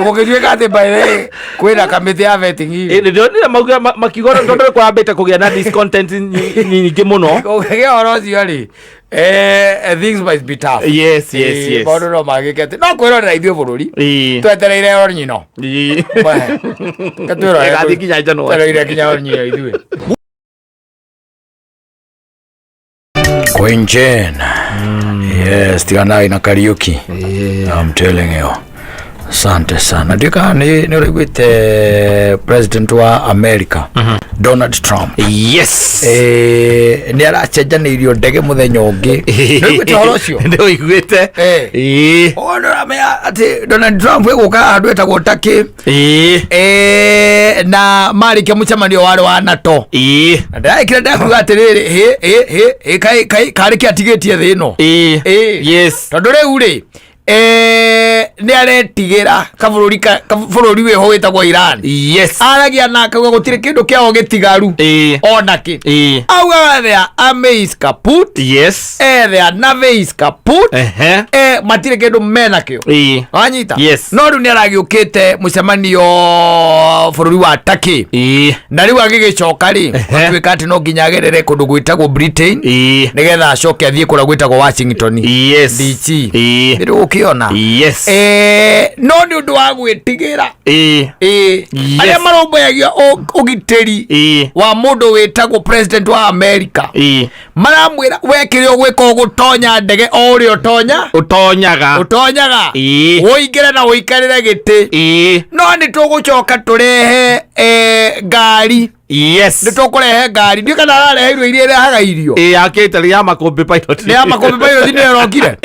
Gũgĩtuĩka atĩ by the way kwĩna kamĩtĩ ya vetting. Ndĩronire mauga makiuga tondũ nĩ kũrambĩte kũgĩa na discontent nyingĩ mũno. Kũgĩa ũhoro ũcio rĩ, things might be tough. Yes, yes, yes. Maũndũ no magĩke atĩ no kwĩrorera ithuĩ bũrũri. Twetereire o nyino. Ĩgathiĩ nginya January. Twetereire nginya o nyino ithuĩ. Queen Jane. Yes, tiganai na Kariuki. I'm telling you. Asante sana. Ndika nĩ ũraiguĩte president wa America Donald Trump. Yes. Nĩ aracenjanĩirio ndege mũthenya ũngĩ. Nĩ ũiguĩte ũhoro ũcio? Nĩ ũiguĩte. O nĩ ũramenya atĩ Donald Trump ĩgũka handũ etagwo Turkey. Na marĩkia mũcemanio warĩ wa NATO. Na ndĩraĩkĩra ndakuga atĩrĩrĩ, hĩ, hĩ, hĩ, hĩ, kaĩ, kaĩ, karĩ kĩ atigĩtie thĩ ĩno? Yes. Tondũ rĩu rĩ, nĩ aretigĩra kabũrũri bũrũri wĩho wĩtagwo Iran. Yes. Aragia na akauga gũtirĩ kĩndũ kĩao gĩtigaru. Ona kĩ. Augaga their army is kaput. Yes. Their navy is kaput. Matirĩ kĩndũ mena kĩo. Wanyita? Yes. No rĩu nĩ aragĩũkĩte mũcemanio bũrũri wa Turkey. Na rĩu agĩgĩcoka rĩ, gũtuĩka atĩ no nginya agerere kũndũ gwĩtagwo Britain. Nĩgetha acoke athiĩ kũrĩa gwĩtagwo Washington. Yes. DC. Nĩ ũkĩona? Yes. No nĩ ũndũ wa gwĩtigĩra. Ĩĩ. Ĩĩ, arĩa marũmbũyagia ũgitĩri wa mũndũ wĩtagwo president wa America maramwĩra we kĩrĩa ũgwĩka, ũgũtonya ndege o ũrĩa ũtonya Ũtonyaga. Ũtonyaga. Ũingĩre na ũikarĩre gĩtĩ. No nĩ tũgũcoka tũrehe ngari. Nĩ tũkũrehe ngari, ndiũ kana arareheirwo iria irehaga irio. Ĩĩ, yakĩte ya makũmbĩ pilot. Nĩ ya makũmbĩ pilot nĩyo ĩrokire.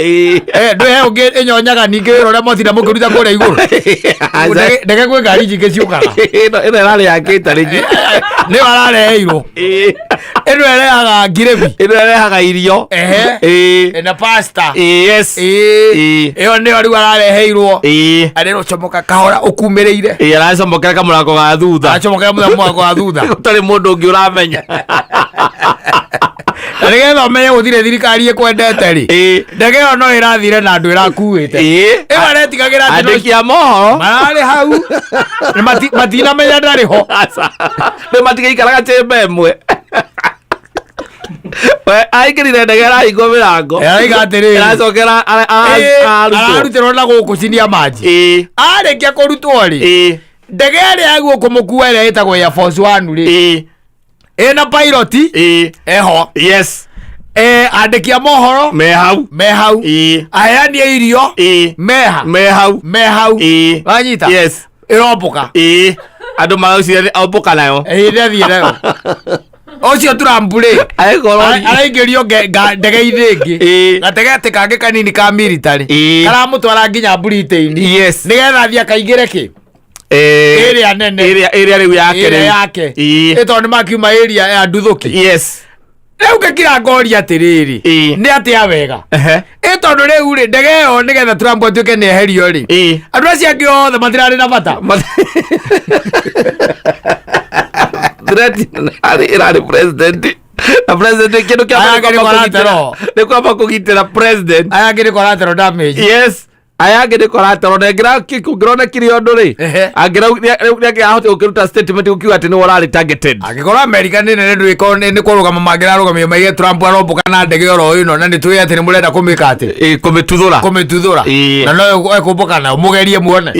Ndwĩ he ũngĩ ĩnyonyaga ningĩ wĩra ũrĩa mwatinda mũkĩruta kũrĩa igũrũ. Ndege kwĩ ngari nyingĩ ciũkaga. Ĩno ĩrarĩ ya catering. Nĩyo arareheirwo. Ĩno ĩrehaga ngirĩbi. Ĩno ĩrehaga irio. Na pasta. Ĩyo nĩyo rĩu arareheirwo. Arĩrwo comoka kahora ũkumĩrĩire. Ĩĩ, aracomokera kamũrango ga thutha. Aracomokera mũrango wa thutha. Gũtarĩ mũndũ ũngĩ ũramenya. Na nĩgetha ũmenye gũtirĩ thirikari ĩkwendete rĩ, ndege ĩyo no ĩrathire na andũ ĩrakuĩte. Ĩyo aretigagĩra atĩ Andĩki a mohoro mararĩ hau na matinamenya ndarĩ ho. Aca. Nĩ matigaikaraga chamber ĩmwe. We aingĩrire ndege ĩrahingwo mĩrango. Araiga atĩrĩrĩ, Ĩracokera arutwo. Ararutĩrwo na gũkũ cinia maji. Arĩkia kũrutwo rĩ, ndege ĩrĩa yaguo kũmũkua ĩrĩa ĩtagwo Air Force One rĩ, ĩna pilot eho. Andĩki a mohoro Me hau. Me hau. Aheani a irio meha. Me hau. Me hau. Wanyita? Yes. Ĩrombũka. Ĩĩ, andũ maraucire nĩ ombũka nayo. Ĩĩ, nĩathiĩ nayo ũcio Trump rĩ. Agĩkorwo Araingĩrio ndege-inĩ ĩngĩ, gatege atĩ kangĩ kanini ka military karamũtwara nginya Britain nĩgetha athiĩ akaingĩre kĩ ĩrĩa nene. Ĩrĩa rĩu yake. Ĩrĩa Rĩu yake. Ĩ tondũ nĩ makiuma area ya nduthũki. Rĩu ngĩkira ngoria atĩrĩrĩ, nĩ atĩa wega? Ĩ tondũ rĩu rĩ, ndege ĩyo nĩgetha Trump atuĩke nĩ eherio rĩ, andũ acio angĩ othe matirarĩ na bata. Threat ĩrarĩ president na president kĩndũ kĩa Aya mbere angĩ nĩ collateral. nĩ kwamba kũgitĩra president. Aya angĩ nĩ collateral damage. Yes, aya angĩ nĩ collateral na kũngĩrona kĩrĩ ũndũ rĩ, angĩrahota gũkĩruta statement gũkiuga atĩ nĩwe ũrarĩ targeted. Angĩkorwo Amerika nĩ nene ndwĩko nĩ kũrũgama mangĩrarũgamio maige Trump arombũka na ndege oro ĩno na nĩ tũĩ atĩ nĩ mũrenda kũmĩka atĩ Kũmĩtuthũra. Kũmĩtuthũra. Na no ekũmbũka nayo mũgerie muone.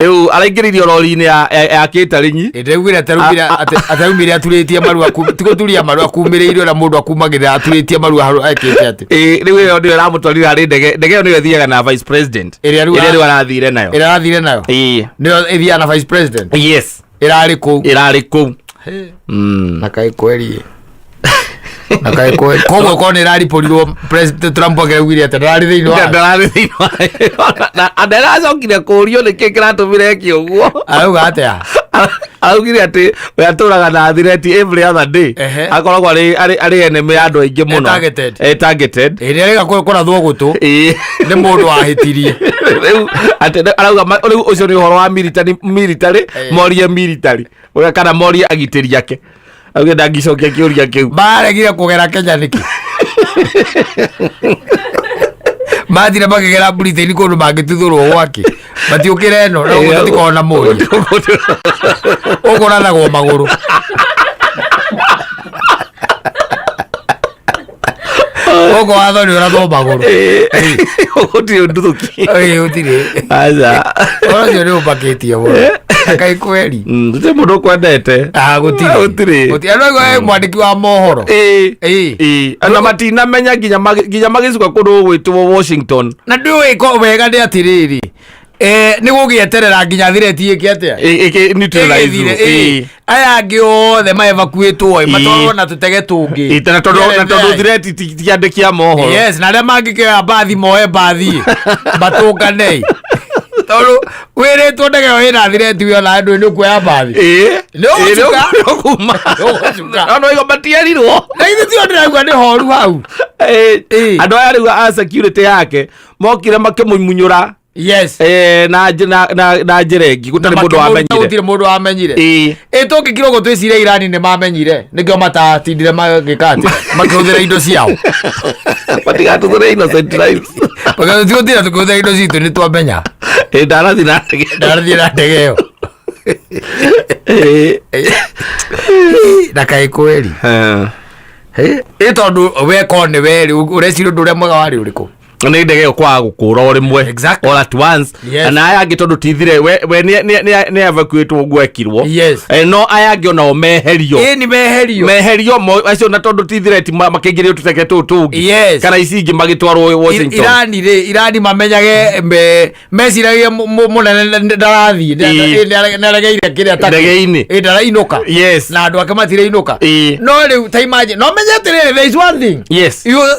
Rĩu araingĩririo rori-inĩ ya catering. Ndĩraugire ataraugire ataraumire aturĩtie maru ti gũturia maru akumĩrĩire ũrĩa mũndũ akumagĩrĩra aturĩtie maru haru ekĩte atĩ. Ĩĩ, rĩu ĩyo nĩyo ĩramũtwarire harĩ ndege. Ndege ĩyo nĩyo ĩthiaga na vice president. Ĩrĩa rĩu Ĩrĩa rĩu arathire nayo. Ĩrĩa arathire nayo. Nĩyo ĩthiaga na vice president. Ĩrarĩ kũu. Ĩrarĩ kũu. Na kaĩ kweri, na kaĩ kweri, koguo korwo nĩ ĩraribũrirwo President Trump akĩraugire atĩ ndararĩ thĩinĩ wa Ndararĩ thĩinĩ wa na ndaracokire kũũrio nĩkĩ kĩratũmire eke ũguo. Arauga atĩa? Araugire atĩ we atũraga na threat every other day. Akoragwo arĩ enemy ya andũ aingĩ mũno. Targeted. Targeted. Ĩrĩa ĩrĩga kũrathwo gũtũ nĩ mũndũ wahĩtirie. Rĩu atĩ arauga rĩu ũcio nĩ ũhoro wa military, morie military ũrĩa kana morie agitĩri ake. Auge ndangĩcokia kĩũria kĩu. Maregire kũgera Kenya nĩkĩ? Mathire makĩgera Britain kũndũ mangĩtuthũrwo gwake matiũkĩre ĩno na ũguo tũtikoragwo na mũriũ ũkũrathagwo magũrũ. Gũkũ watho nĩ ũrathwo magũrũ. Gũtirĩ nduthũki. Ĩĩ, gũtirĩ. Aca. Ũhoro ũcio nĩ ũmbakĩtie mũno kaĩ kweri. Gũtirĩ mũndũ ũkwendete. Ah, gũtirĩ. Gũtirĩ. Gũtirĩ. Andũ aigua mwandĩki wa mohoro. Na matinamenya nginya magĩcuka kũndũ gũgwĩtwo Washington. Na ndũĩ ko wega nĩ atĩrĩrĩ, nĩ gũgĩeterera nginya threat ĩke atĩa? Neutralize. Ĩgĩthire, ĩĩ. Aya angĩ othe maevacuĩtwo ĩ, matwarwo na tũtege tũngĩ. Na tondũ threat ti andĩki a mohoro. Yes, na arĩa mangĩkĩoya mbathi moe mbathi matũngane, tondũ wĩrĩtwo ndege ĩyo ĩna threat wĩona andũ nĩ ũkuoya mbathi. Nĩ ũgũcuka. Nĩ ũkuma. Nĩ ũgũcuka. No no matierirwo. Na ithuĩ tio ndĩraigua nĩ horu hau. Andũ aya rĩu a security yake mokire makĩmũmunyũra na njĩra ĩngĩ gũtarĩ mũndũ wamenyire. Gũtirĩ mũndũ wamenyire. Ĩ tũngĩkirwo ũguo twĩcirie Irani nĩ mamenyire nĩkĩo matatindire magĩka atĩ makĩhũthĩra indo ciao. Matigatuthũre innocent lives. Tũgũtira tũkĩhũthĩra indo citũ nĩ twamenya. Ĩĩ, ndarathiĩ na ndege. Ndarathiĩ na ndege ĩyo. Na kaĩ kweri. Ĩ tondũ we korwo nĩ we rĩ, ũreciria ũndũ ũrĩa mwega warĩ ũrĩkũ? Nĩ ndege ĩyo kwaga gũkũra o rĩmwe. All at once. Na aya angĩ tondũ tithire we nĩ evacuate ũguo ekirwo. No aya angĩ onao meherio. Ĩ ni meherio. Meherio acio na tondũ tithire ti makĩingĩrio tũtege tũtũ tũngĩ. Kana ici ingĩ magĩtwarwo Washington. Irani rĩ, Irani mamenyage meciragia mũnene ndarathiĩ, nĩaregeire kĩrĩa Turkey. Ndege-inĩ. Ĩ, ndarainũka. Na andũ ake matirainũka. No rĩu ta imagine, no menye atĩrĩrĩ, there is one thing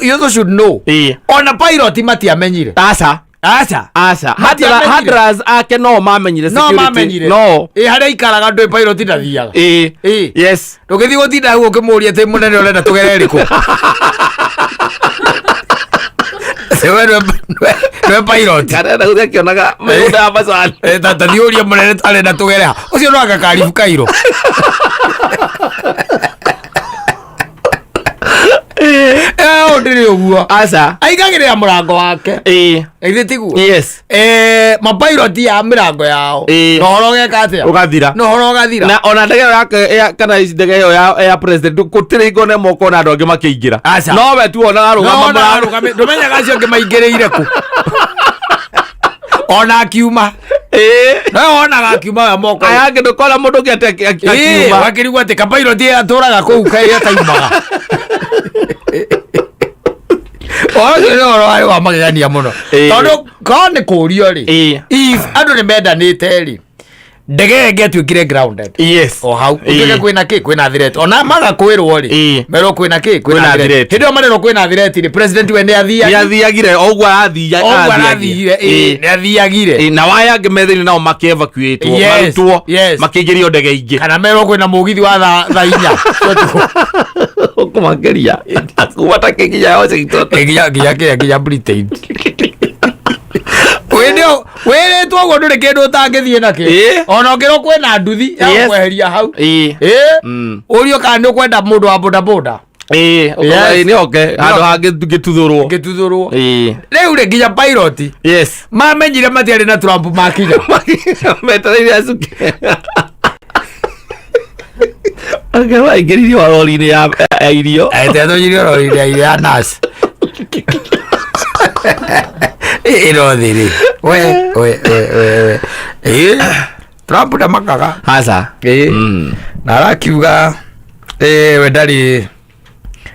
you also should know. Ona pilot matiamenyire. Aca. Aca. Aca. Matiamenyire. Handlers ake no mamenyire No security. mamenyire. No. Ĩ, harĩa aikaraga ndũĩ pilot ndathiaga. Ĩ. Ndũngĩthiĩ gũtinda hau ũkĩmũria atĩ mũnene ũrenda tũgere rĩkũ. We nĩwe pilot. Karenda gũthiĩ akĩonaga mĩgũnda ya macani. Ta thiĩ ũrie mũnene arenda tũgere ha. Ũcio no anga karibu Cairo. Ũyũ ndĩrĩ ũguo. Aca. Aigagĩrĩra mũrango wake. Githĩ tiguo? Mapilot ya mĩrango yao. Na ũhoro ũgeka atĩa? Ũgathira. Na ũhoro ũgathira. Na ona ndege ĩyo yake kana ici ndege ĩyo ya president gũtirĩ hingo na ĩmwe ũkona andũ angĩ makĩingĩra. Aca. No we tu wonaga arũgama No, na mũrango. arũgame, ndũmenyaga acio angĩ maingĩrĩire kũ. Ona akiuma. No wonaga akiuma we moko. Aya angĩ ndũkona mũndũ ũngĩ atĩ akiuma. Wakĩrigwo atĩ kapairoti atũraga kũu kaĩ ataimaga. Ũcio nĩ ũhoro warĩ wa magegania mũno. Tondũ korwo nĩ kũũrio rĩ, if andũ nĩ mendanĩte rĩ, ndege ĩyo ĩngĩatuĩkire grounded. O hau ũtuĩke kwĩna kĩ, kwĩna threat, ona maga kwĩrwo rĩ, merwo kwĩna kĩ, Kwĩna kwĩna threat. threat. Hĩndĩ ĩyo marerwo kwĩna threat rĩ, president we nĩ athiaga. Nĩ athiagire o ũguo Ũguo arathiire. arathire, nĩ athiagire. Na waya angĩ me thĩinĩ nao makĩevacuĩtwo, marutwo, makĩingĩrio ndege ingĩ. Kana merwo kwĩna mũgithi wa thaa 4 cia ũtukũ. Ũkũmakĩria kuma ta kĩnginya Washington. Nginya kĩrĩa, nginya Britain. Wĩndĩ wĩrĩtwo ũguo ndũrĩ kĩndũ ũtangĩthiĩ nakĩo. Ona ũngĩrwo kwĩna nduthi ya kweheria hau. Ũrio kana nĩ ũkwenda mũndũ wa bodaboda. Ũkauga, nĩ oke handũ hangĩ ngĩtuthũrwo. Ngĩtuthũrwo. Rĩu rĩ, nginya pilot mamenyire matiarĩ na Trump makinya. Metereire acuke. Anga waingĩririo rori-inĩ ya irio. Tetũnyirio rori-inĩ ya irio ya nurse. Ĩno thĩ rĩ. We, we, we, we, we. Trump ndamakaga. Aca. Na arakiuga, we ndarĩ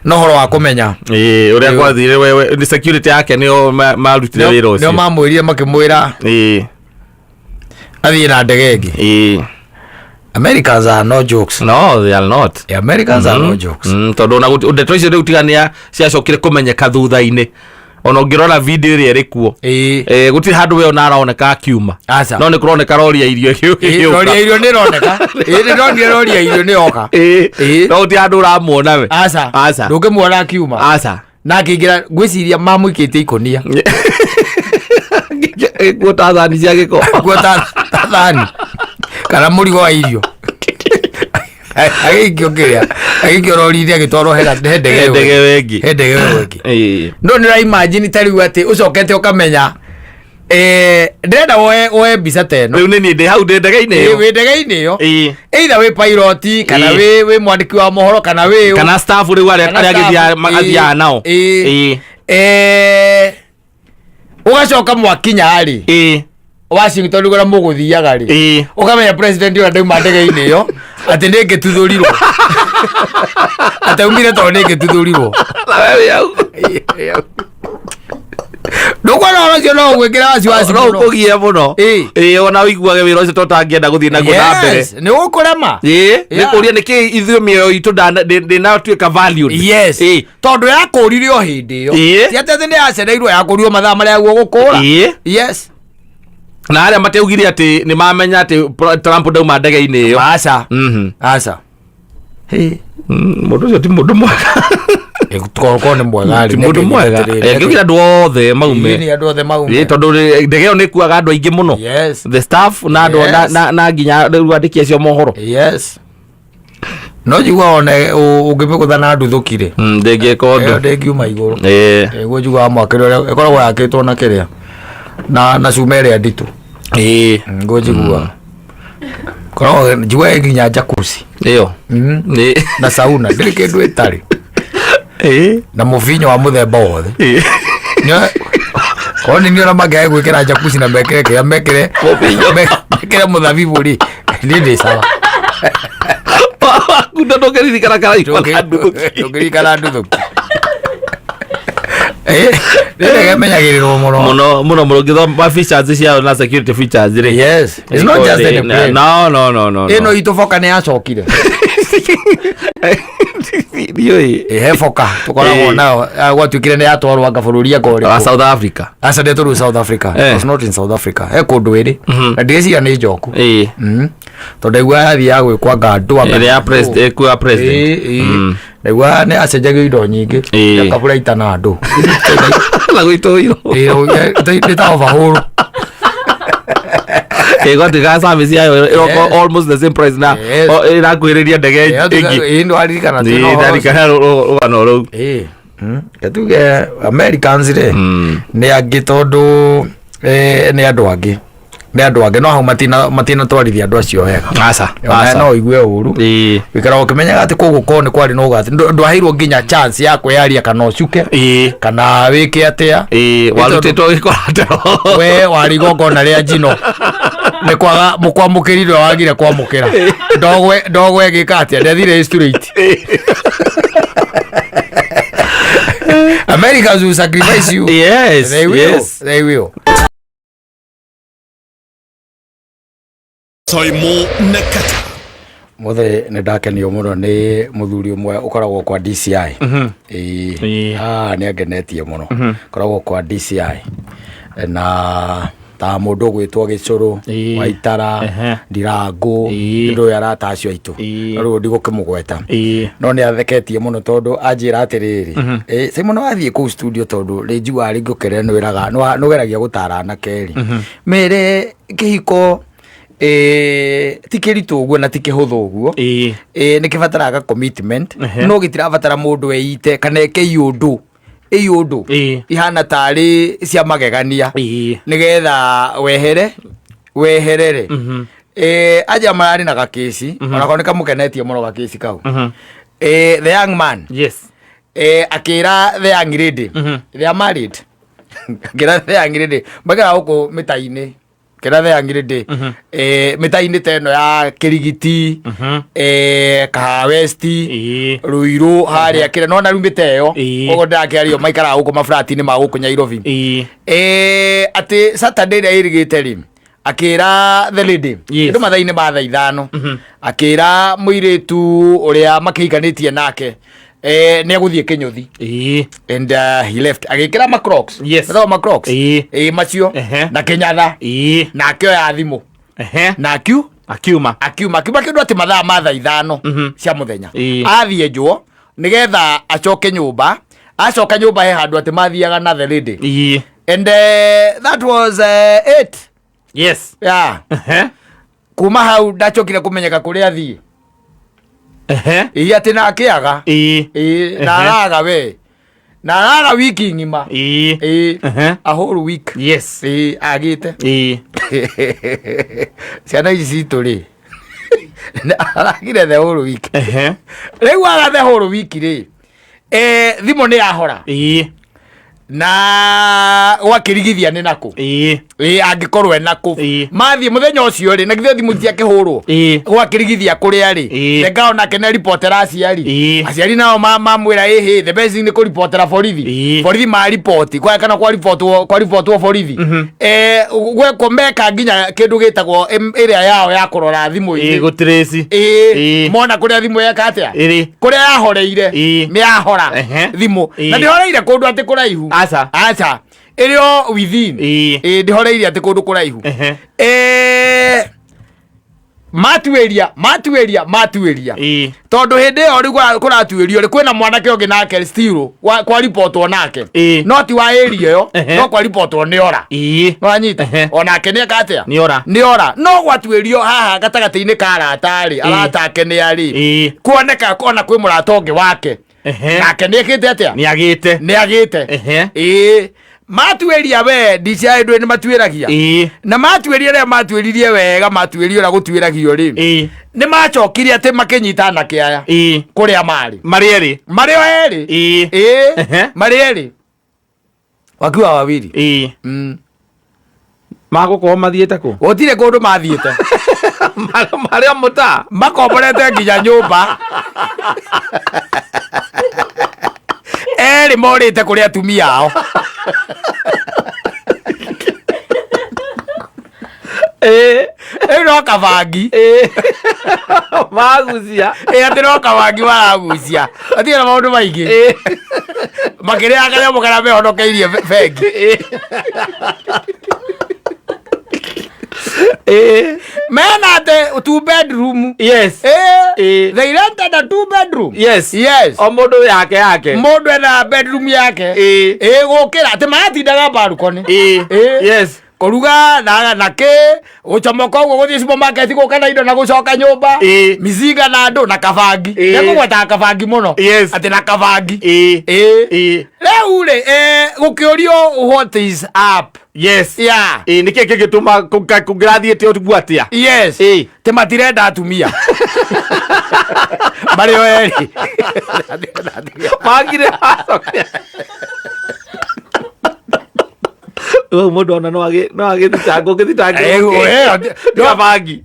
na ũhoro wa kũmenya. Ũrĩa gwathire wewe nĩ security yake nĩo marutire wĩra Nĩo ũcio. mamwĩrire makĩmwĩra athiĩ na ndege ĩngĩ. Americans are no jokes. No, they are not. The Americans are no jokes. Tondũ ona ndeto icio rĩu tiga nĩ ciacokire kũmenyeka thutha-inĩ. Ona ũngĩrora video ĩrĩa ĩrĩ kuo. Gũtirĩ handũ we ona aroneka akiuma. Aca. No nĩ kũroneka rori ya irio ĩgĩũka. Rori ya irio nĩ ĩroneka. Nĩ ndonire rori ya irio nĩ yoka. No gũtirĩ handũ ũramuona we. Aca. Aca. Ndũngĩmuona akiuma. Aca. Na akĩingĩra, ngwĩciria mamũikĩtie ikũnia. Kuo ta thani cia gĩko. Kuo ta thani. Kana mũrigo wa irio. Agĩikio kĩrĩa, agĩikio rori-inĩ agĩtwarwo he ndege ĩyo. Ndege ĩyo ĩngĩ. He ndege ĩyo ĩngĩ. No nĩ ũra-imagine ta rĩu atĩ ũcokete ũkamenya, ndĩrenda woe mbica ta ĩno. Rĩu nĩ niĩ ndĩ hau ndĩ ndege-inĩ ĩyo. Wĩ ndege-inĩ ĩyo. Either wĩ pilot, kana wĩ mwandĩki wa mohoro, kana wĩ ũ. Kana staff rĩu Kana arĩa staff, athiaga nao. Ũgacoka mwakinya rĩ, Washington kũrĩa mũgũthiaga rĩ, ũkamenya president ũrĩa ndauma ndege-inĩ ĩyo atĩ nĩ ngĩtuthũrirwo, atĩ aumire tondũ nĩ ngĩtuthũrirwo. Na we wĩ hau. Ndũkuona ũhoro ũcio no ũgwĩkĩra wasiwasi No mũno. ũkũgie mũno. Ona ũiguage wĩra ũcio to ũtangĩenda gũthiĩ naguo na mbere. Yes, nĩ ũkũrema. Nĩ kũria nĩkĩ ithuĩ mĩoyo itũ ndĩnatuĩka valued. Tondũ yakũrire o hĩndĩ ĩyo. Ti atĩ atĩ nĩ yacereirwo, yakũrirwo mathaa marĩa guo gũkũra. Na arĩa matiaugire atĩ nĩ mamenya atĩ Trump ndauma ndege-inĩ ĩyo. Aca. Aca. Mũndũ ũcio ti mũndũ mwega. Korwo nĩ mwega rĩ, Ti mũndũ nĩkĩ mwega. atĩrĩrĩ, Angĩũkire andũ othe maume. Ĩĩ, nĩ andũ othe maume. Tondũ ndege ĩyo nĩ ĩkuaga andũ aingĩ mũno. The staff na andũ na nginya rĩu andĩki acio mohoro. No njigua one ũngĩmĩgũtha na nduthũki rĩ, Ndĩngĩka ĩyo ũndũ. ndĩngiuma igũrũ. Nĩguo njiguaga mwakĩre ũrĩa ĩkoragwo yakĩtwo na kĩrĩa na cuma ĩrĩa nditũ. Nĩguo njiguaga. Koragwo njiguaga nginya jacuzzi. Ĩyo. Na sauna ndĩrĩ kĩndũ ĩtarĩ. Na mũbinyo wa mũthemba wothe. Korwo nĩ niĩ ona mangĩaga gwĩkĩra jacuzzi na mekĩre kĩrĩa mekĩre mekĩre mũthabibũ rĩ, niĩ ndĩ sawa. Wakunda ndũngĩririkana karaigua na nduthũki. Ndũngĩririkana nduthũki. Eh, nĩ ndege ĩmenyagĩrĩrwo mũno. Mũno mũno mũno ngĩthoma features ciayo na security features rĩ. Yes, it's not just any plane. No, no, no, no. Ĩno itũ boka nĩ yacokire. Ndiũĩ. Ĩhe boka tũkoragwo nayo. Ah, gwatuĩkire nĩ yatwarwo anga bũrũri anga Wa ũrĩkũ. South Africa. Aca ndetũrũ South Africa. It was not in South Africa. He kũndũ ĩrĩ. Na ndireciria nĩ njoku. Tondũ ndaigua yathiaga gwĩkwo anga andũ anga Ĩrĩa ya president, ĩkuo ya president. Ndaigua nĩ acenjagio indo nyingĩ. Akabura ita na andũ. Na gwĩtũirwo. Nĩ ta overhaul. Ĩgwatuĩka service yayo ĩroka almost the same price na ĩrakuhĩrĩria ndege ĩngĩ. Ĩĩ, nĩwaririkana twĩna Ĩĩ, ũhoro ũcio. ndarikana rũgano rũu. Ĩĩ. Tuge Americans rĩ nĩ angĩ tondũ nĩ andũ angĩ, nĩ andũ angĩ no hau matinatwarithia andũ acio wega. Aca. Ona Aca. no ũigue ũru. Wĩikaraga ũkĩmenyaga atĩ kũu gũkorwo nĩ kwarĩ na ũgwati. Ndwaheirwo nginya chance ya kwĩyaria kana ũcuke kana wĩke atĩa. Ĩĩ, warutĩtwo gĩkora tero. We warĩ igongona rĩa njino nĩ kwaga mũkwamũkĩri ndwe wagire kwamũkĩra ndogwe ndogwe ĩgĩka atĩa ndethire straight. Americans will sacrifice you. Yes, They will. yes. They will. Toimo Nakata. Mothe nĩ ndakenio mũno nĩ mũthuri ũmwe ũkoragwo kwa DCI. Ĩĩ. Ah, nĩ angenetie mũno. Ũkoragwo kwa DCI na ta mũndũ ũgwĩtwo Gĩcũrũ, Waitara, Ndirangũ, nĩ ndũĩ arata acio aitũ. No rĩu ndigũkĩmũgweta. No nĩ atheketie mũno tondũ anjĩra atĩrĩrĩ, Simon wathiĩ kũu studio tondũ rĩ njiguaga rĩngĩ ũkĩrĩa nĩwĩraga nĩũgeragia gũtara anake rĩ. Mere kĩhiko ti kĩritũ ũguo na ti kĩhũthũ ũguo. Nĩ kĩbataraga commitment no gĩtirabatara mũndũ eite kana eke iũndũ iũndũ ihana tarĩ cia magegania nĩgetha wehere weherere. Aja mararĩ na gakĩci onako nĩ kamũkenetie mũno gakĩci kau. The young man akĩra the young lady they are married, akĩra the young lady magera gũkũ mĩta-inĩ, kĩra the young lady mĩta-inĩ ta ĩno ya Kĩrigiti, Kahawa West, Ruiru harĩa kĩrĩa nona rĩu mĩta ĩyo. Koguo ndĩrakĩario maikaraga gũkũ maburati-inĩ ma gũkũ Nairobi. Atĩ Saturday ĩrĩa ĩrĩgĩte rĩ, akĩra the lady kĩndũ mathaa-inĩ ma thaa 5, akĩra mũirĩtu ũrĩa makĩhikanĩtie nake nĩ egũthiĩ kĩnyũthi. And he left agĩkĩra ma Crocs. Metagwo ma Crocs. Macio na kĩnyatha na akĩoya thimũ na akiu Akiuma. Akiuma kĩndũ atĩ mathaa ma thaa 5 cia mũthenya. Athiĩ njũo nĩgetha acoke nyũmba, acoka nyũmba he handũ atĩ mathiaga na the lady. And that was it. Yeah. Kuma hau ndacokire kũmenyeka kũrĩa athiĩ. Ĩ atĩ na akĩaga. Ĩ na araga we na araga wiki ng'ima. Ĩ a whole week. Ĩ agĩte. Ciana ici citũ rĩ, aragire the whole week. Rĩu aga the whole week rĩ, thimũ nĩ yahora na gwakĩrigithia nĩ nakũ. Ĩ angĩkorwo e nakũ. Mathiĩ mũthenya ũcio rĩ, na githĩ thimũ ciakĩhũrwo gwakĩrigithia kũrĩa rĩ, reka onake nĩ ribotera aciari. Aciari nao mamwĩra ĩhĩ the best thing nĩ kũribotera borithi. Borithi mariboti kwa kana kwaribotwo kwaribotwo borithi gwekwo meka nginya kĩndũ gĩtagwo ĩrĩa yao ya kũrora thimũ-inĩ. Gũtirĩci. Mona kũrĩa thimũ yeka atĩa. Ĩrĩ. Kũrĩa yahoreire. Nĩ yahora thimũ. Na ndĩhoreire kũndũ atĩ kũraihu. Aca. Aca, ĩrĩ o within. Ndĩhoreire atĩ kũndũ kũraihu. Matuĩria matuĩria matuĩria tondũ hĩndĩ ĩyo rĩu kũratuĩrio rĩ, kwĩna mwanake ũngĩ nake still kwaribotwo nake. No ti wa area ĩyo. No kwaribotwo nĩ ora. Nĩwanyita? Onake nĩ eka atĩa? Nĩ ora. Nĩ ora, no gwatuĩrio haha gatagatĩ-inĩ ka arata rĩ, arata ake nĩ arĩ kuoneka ona kwĩ mũrata ũngĩ wake nake nĩ ekĩte atĩa? Nĩ agĩte. Nĩ agĩte. Ĩĩ, matuĩria we DCI ndũĩ nĩ matuĩragia. Na matuĩria rĩrĩa matuĩririe wega, matuĩria ũrĩa gũtuĩragio rĩ, nĩ macokire atĩ makĩnyita anake aya kũrĩa marĩ. Marĩ erĩ. Marĩ o erĩ. Ĩĩ. Marĩ erĩ. Wakiwa wawili. Magũkorwo mathiĩte kũ? Gũtirĩ kũndũ mathiĩte. Marĩa mũta Makomborete nginya nyũmba. Erĩ morĩte kũrĩ atumia ao. Rĩu no kabangi. Magucia. Ĩ, atĩ no kabangi maragucia, matirĩ na maũndũ maingĩ. Makĩrĩaga kanyamũ karĩa mehonokeirie bengi. Mena atĩ two bedroom. They rented a two bedroom. Yes. O mũndũ yake yake. Mũndũ ena bedroom yake. Ĩ, gũkĩra atĩ maratindaga balcony. Kũruga na kĩ, gũcomoka ũguo, gũthiĩ supermarket, gũka na indo na gũcoka nyũmba. Mizinga na andũ na kabangi. Nĩkũgwetaga kabangi mũno. Atĩ na kabangi. Rĩu rĩ, gũkĩũrio what is up. Yeah. Nĩkĩ kĩngĩtũma kũngĩrathiĩte ũguo atĩa? Yes. Tĩ matirenda atumia marĩ o erĩ. Magire Rĩu mũndũ ona no agĩthitangwo, ũngĩthitangĩrwo tiga bangi.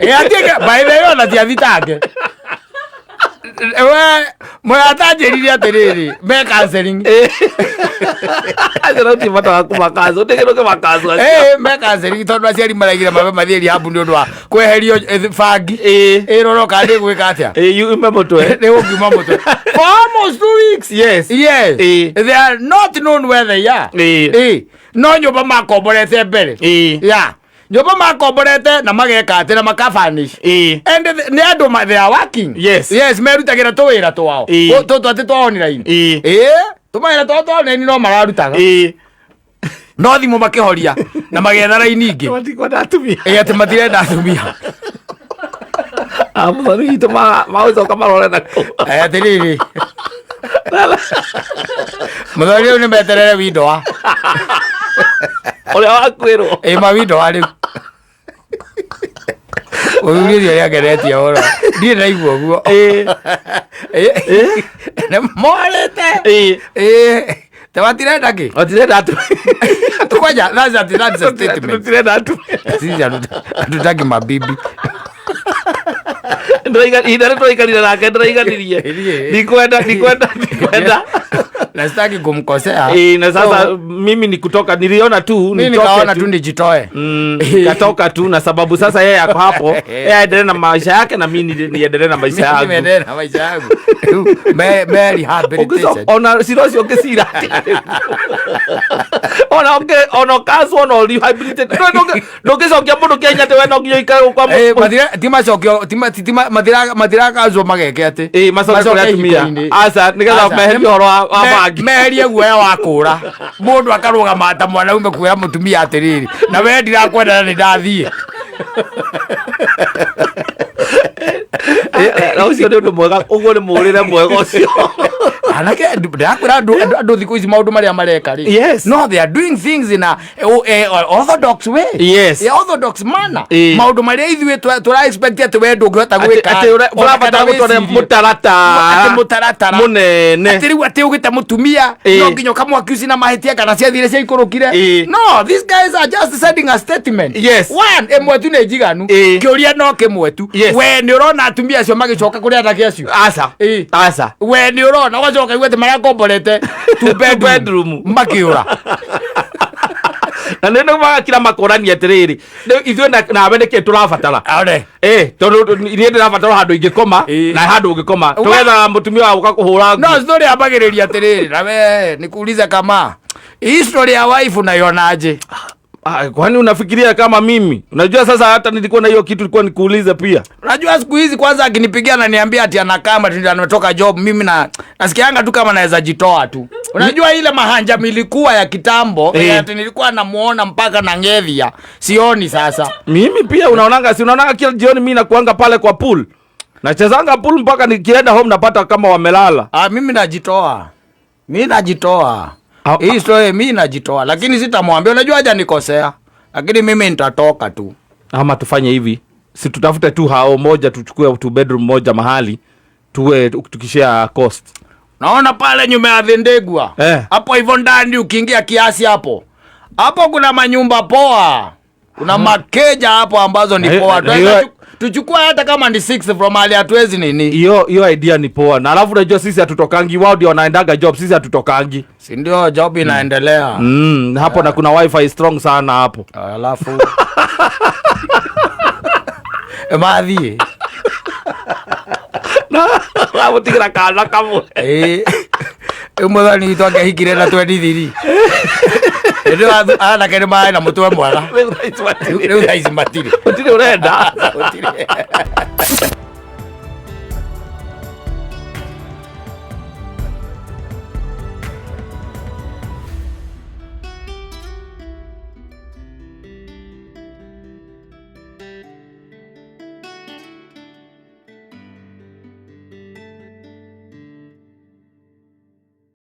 By the way, ona tiathitange we mũrata anjĩrire atĩrĩrĩ, me counseling. Acio no ti bata wa kũmakancwo, ndĩgĩ kĩmakancwo acio. Me counseling tondũ aciari maraigire mabe mathiĩ rehab nĩ ũndũ wa kweherio bangi. Ĩrorwo kana nĩ gwĩka atĩa. Yume mũtwe. Nĩ gũkiuma mũtwe for almost 2 weeks. Yes. They are not known where they are. No nyũmba makomborete mbere. Yeah, nyũmba makomborete na mageka atĩ na makabanish. And nĩ andũ they are working. Yes, merutagĩra tũwĩra twao. Tũtũ atĩ twa online. Tũmawĩra twao twa online no mararutaga. No thimũ makĩhoria na magĩetha raini ingĩ. Matikwenda atumia. Atĩ matirenda atumia. Mũthoni witũ magũcoka marore na kũu. Atĩrĩrĩ, mũthoni, rĩu nĩ meterere windoa. Ũrĩa wakwĩrwo. Ĩ, mawindoa rĩu mũthuri ũcio nĩ ageretie ũhoro, ndirĩ ndaigua ũguo. Nĩ morĩte. Te matirenda kĩ? Matirenda atumia. Kwanja that's a statement. Tũtirenda atumia. Sisi hatutaki mabibi. Ihinda rĩrĩ tũraikarire nake ndĩraiganirie. Ndikwenda, ndikwenda, ndikwenda. Na sitaki kumkosea. Na sasa mimi ni kutoka, niliona tu Mimi nitoke nikaona tu. Tu nijitoe. Nikatoka tu na sababu sasa yeye ako hapo, yeye aendelee na maisha yake na mimi niendelee na maisha yangu. Niendelee na maisha yangu. Me rehabilitation. Ona cira ũcio ũngĩcira atĩa? Ona ona ũkacwo ona ũrehabilitate. Ndũngĩcokia mũndũ Kenya atĩ we no nginya ũikare gũkũ kwa Matira ti macokio ti matirakazwo mageke atĩ Macoke kũrĩ atumia. Hiko-inĩ. Aca, nĩgetha Aca. meherie ũhoro wa bangi. Meherie guoya wa kũra mũndũ akarũgama ta mwanaume kwĩra mũtumia atĩrĩrĩ, na we ndirakwenda na nĩ ndathiĩ. Na ũcio nĩ ũndũ mwega, ũguo nĩ mũrĩre mwega ũcio. Anake, ndĩrakwĩra andũ thikũ ici maũndũ marĩa mareka rĩ, no they are doing things in a orthodox way. Yeah, orthodox manner. Maũndũ marĩa ithuĩ tũra expect atĩ we ndũngĩhota gwĩka atĩ ona ũrabatara kana gũtwara wĩcirie. Mũtaratara. Atĩ mũtaratara mũnene. Atĩ rĩu atĩ ũgĩte mũtumia no nginya ũkamwakiuci na mahĩtia kana ciathire ciaikũrũkire. No, these guys are just sending a statement. One ĩmwe tu nĩ njiganu. Kĩũria no kĩmwe tu. We nĩ ũrona atumia acio magĩcoka kũrĩ anake acio? Aca. Aca. We nĩ ũrona ũgacoka igua atĩ marakomborete two bedroom bedroom. Makĩũra. Na nĩ magakira makorania atĩrĩrĩ, rĩu ithuĩ nawe nĩkĩ tũrabatara? One. Tondũ niĩ ndĩrabatara handũ ingĩkoma na handũ ũngĩkoma tũgetha mũtumia wa gũka kũhũra No nguo. story ambagĩrĩria atĩrĩrĩ, na we nikuulize kama hii story ya wife unaionaje? Ah, kwani unafikiria kama mimi? Unajua sasa hata nilikuwa na hiyo kitu nilikuwa nikuulize pia. Unajua siku hizi kwanza akinipigia ananiambia ati anakama ati ametoka job, mimi na nasikianga tu kama naweza jitoa tu. Unajua ile mahanja milikuwa ya kitambo, ati nilikuwa namuona mpaka na ngethia, sioni sasa. Mimi pia unaonanga, si unaonanga kila jioni mimi nakuanga pale kwa pool. Nachezanga pool mpaka nikienda home napata kama wamelala. Ah, mimi najitoa. Mimi najitoa. Hii story mimi najitoa, lakini sitamwambia. Unajua haja nikosea. Lakini mimi nitatoka tu. Ama tufanye hivi, si tutafute tu hao moja, tuchukue two bedroom moja mahali tuwe tukishare cost. Naona pale nyuma ya Thindigua hapo hivyo ndani ukiingia kiasi hapo hapo kuna manyumba poa, kuna makeja hapo ambazo ni poa. Tuweza tuchukue hata kama ni 6 from mahali hatuwezi nini. Hiyo hiyo idea ni poa, na alafu unajua sisi hatutokangi, wao ndio wanaendaga job, sisi hatutokangi. Si ndio job inaendelea? Hapo na kuna wifi strong sana hapo. Alafu mathiĩ. Wamũtigĩra kana kamwe. Ĩĩ. Rĩu mũthoni witũ angĩahikire na 23 hĩndĩ ĩyo anake nĩ marĩ na mũtwe mwega. Rĩu thaa ici matirĩ. Gũtirĩ ũrenda. Gũtirĩ.